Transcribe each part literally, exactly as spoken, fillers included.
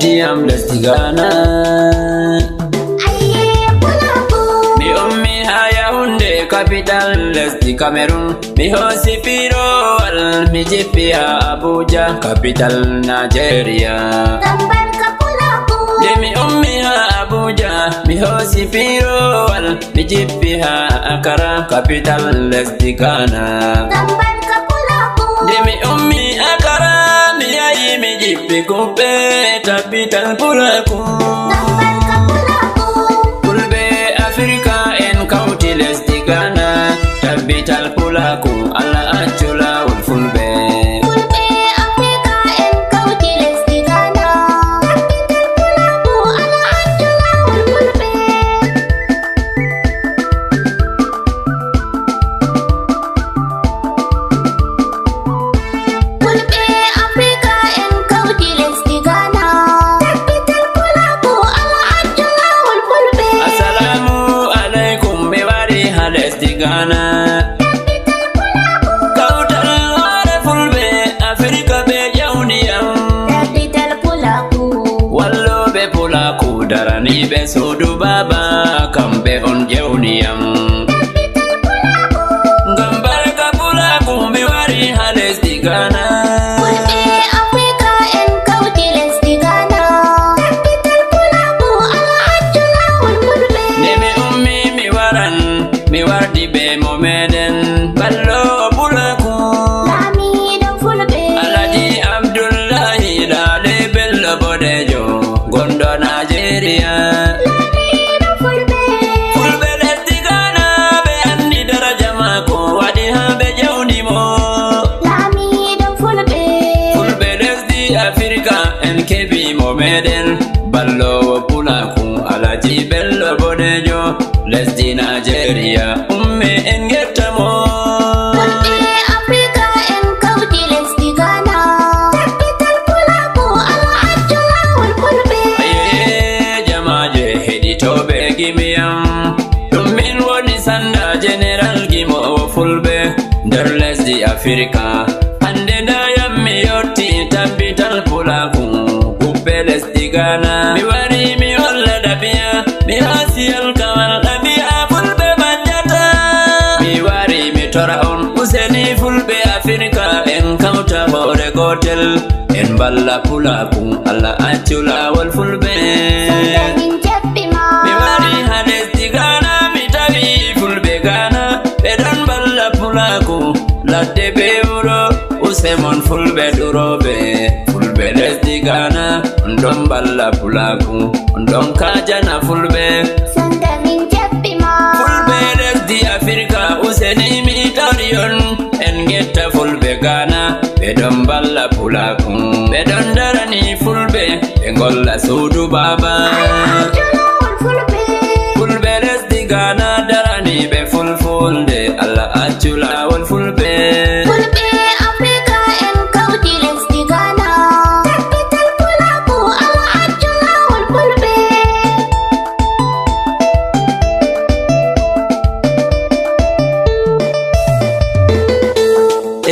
Diyam lesdi Ghana. Ayye, Pulaaku. Mi ummi haa Yaoundé, capital lesdi Cameroon. Mi hoosi piirowal, mi jippi haa Abuja, capital Nigeria. Ngam barka Pulaaku. Nde mi ummi haa Abuja, mi hoosi piirowal, mi jippi haa Accra, capital lesdi Ghana. Ngam barka Pulaaku. Nde mi ummi Accra, mi yahi mi jippi Kuppe, capital Pulaaku. Ngam barka Pulaaku. Fulɓe Afirka en kawti lesdi Ghana, capital Pulaaku. Allah accu laawol Fulɓe. Fulɓe Afirka en kawti lesdi Ghana, capital Pulaaku. Allah accu laawol Fulɓe. Fulɓe Afirka en kawti lesdi Ghana. Capital Pulaaku, Allah accu laawol Fulɓe. Assalamu alaikum, mi wari haa lesdi Ghana. Capital Pulaaku. Kawtal hoore Fulɓe Afirka ɓe ƴawni yam. Capital Pulaaku. Wallooɓe Pulaaku daraniiɓe suudu baaba, kamɓe on ƴewni yam. Ngam barka Pulaaku mi wari haa lesdi Ghana. Fulɓe Afirka en kawti lesdi Ghana. Capital Pulaaku, Allah accu laawol Fulɓe. Nde mi ummi mi waran, mi wardi bee mo meeɗen, ballo Pulaaku. Laamiiɗo Fulɓe. Alhaji Abdullahi Lale Bello Bodejo, gonɗo Nigeria. Laamiiɗo Fulɓe. Fulɓe lesdi Ghana, ɓe anndi daraja maako, waɗi haa ɓe ƴawni mo. Laamiiɗo Fulɓe. Fulɓe lesdi Afirka, en keɓi mo meeɗen, ballowo Pulaaku, Alhaji Bello Bodejo, lesdi Nigeria, umme en ngetta mo. Fulɓe Afirka en kawti lesdi Ghana. Capital Pulaaku, Allah accu laawol Fulɓe. Ayye, jamaaje heɗitooɓe gimi am. Ɗum min woni sanda General Gimoowo Fulɓe nder lesdi Afirka. Hande nda yam mi yotti capital Pulaaku, Kuppe lesdi Ghana. Mi wari mi holla ɗabi'a, mi hoosi alkawal ɗabi'a Fulɓe majjata. Mi wari mi tora on, useni Fulɓe Afirka, en kawta hoore gootel, en mballa Pulaaku, Allah accu laawol Fulɓe. Sanda min jaɓɓi ma. Mi wari haa lesdi Ghana, mi tawi Fulɓe Ghana, ɓe ɗon mballa Pulaaku, ladde be wuro, use mon Fulɓe durooɓe, Fulɓe lesdi Ghana, on ɗon mballa Pulaaku, on ɗon kaajana Fulɓe. Sanda min jaɓɓi ma. Fulɓe lesdi Afirka, useni mi tori on, en ngetta Fulɓe Ghana, ɓe ɗon mballa Pulaaku, ɓe ɗon darani Fulɓe, ɓe ngolla suudu baaba. Fulɓe lesdi Ghana daraniiɓe Fulfulde, Allah accu laawol Fulɓe. Fulɓe Afirka en kawti lesdi Ghana. Capital Pulaaku, Allah accu laawol Fulɓe.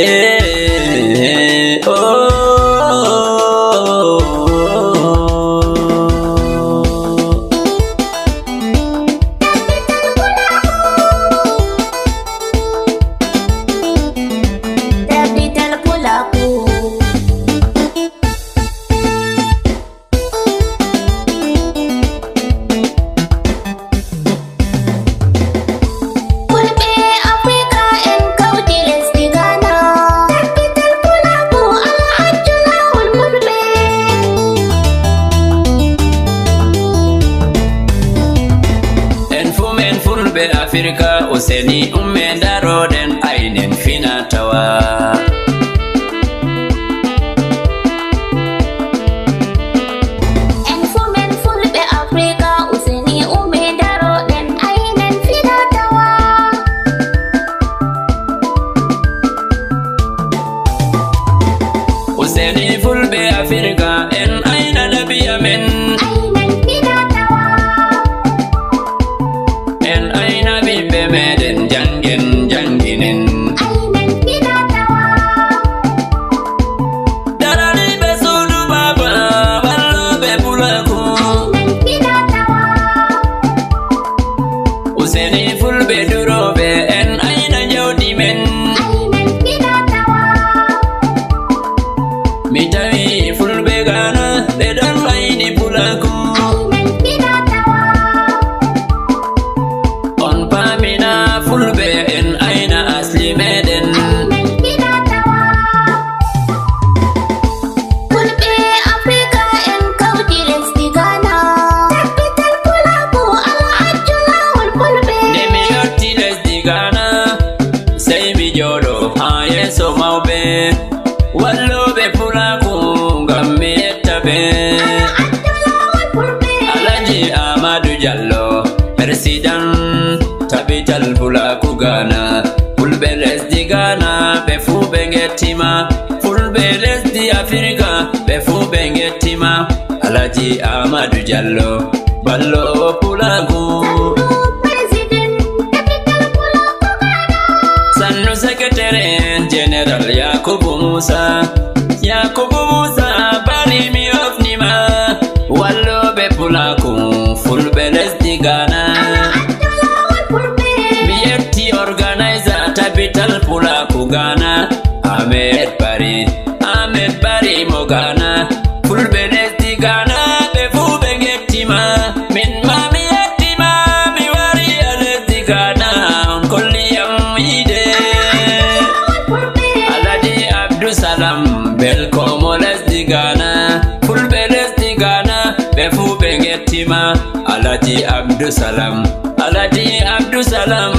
Eh, oh, oh, oh, oh. Capital Pulaaku. Fulɓe Afirka en kawti lesdi Ghana. Capital Pulaaku, Allah accu laawol Fulɓe. En fuu men Fulɓe Afirka, useni umme ndaroɗen aynen fina tawa. En fuu men Fulɓe Afirka, useni umme ndaroɗen aynen fina tawa. Useni Fulɓe Afirka, en ayna ɗabi'a men. Aynen fina tawa. En ayna ɓiɓɓe meɗen, janngen, jannginen. Aynen fina tawa. Useni fulɓe durooɓe en ayna jawdi men. Mi tawi fulɓe Ghana ɓe ɗon ayni pulaaku. On paamina fulɓe en ayna asli meɗen. Fulɓe Afrika en kawti lesdi Ghana. Tabbital pulaaku ala accu laawol fulɓe. Nde mi yotti lesdi Ghana, sey mi jooɗo haa yeeso mawɓe. Wallooɓe pulaaku ngam mi yetta ɓe. Ala accu laawol fulɓe. Alhaji Ahmadu Jallo, Persidan tabital pulaaku Ghana. Fulɓe lesdi Ghana, ɓe fuu ɓe ngettima. Fulɓe lesdi Afirka, ɓe fuu ɓe ngettima. Alhaji Ahmadu Jallo, ballo pulaaku. Sannu president, capital pulaaku Ghana. Sannu secretary général Yakubu Musa. Yakubu Musa, bari mi ofnima. Wallooɓe pulaaku, fulɓe lesdi Ghana. Mi yetti organizer tabital pulaaku Ghana. Ahmed Bari, Ahmed Bari mo Ghana. Fulɓe lesdi Ghana, ɓe fuu ɓe ngettima. Min ma mi yettima, mi wari a lesdi Ghana. On kolli yam yiide. Alhaji Abdou Salam, belko mo lesdi Ghana. Fulɓe lesdi Ghana, ɓe fuu ɓe ngettima. Alhaji Abdou Salam, Alhaji Abdou Salam,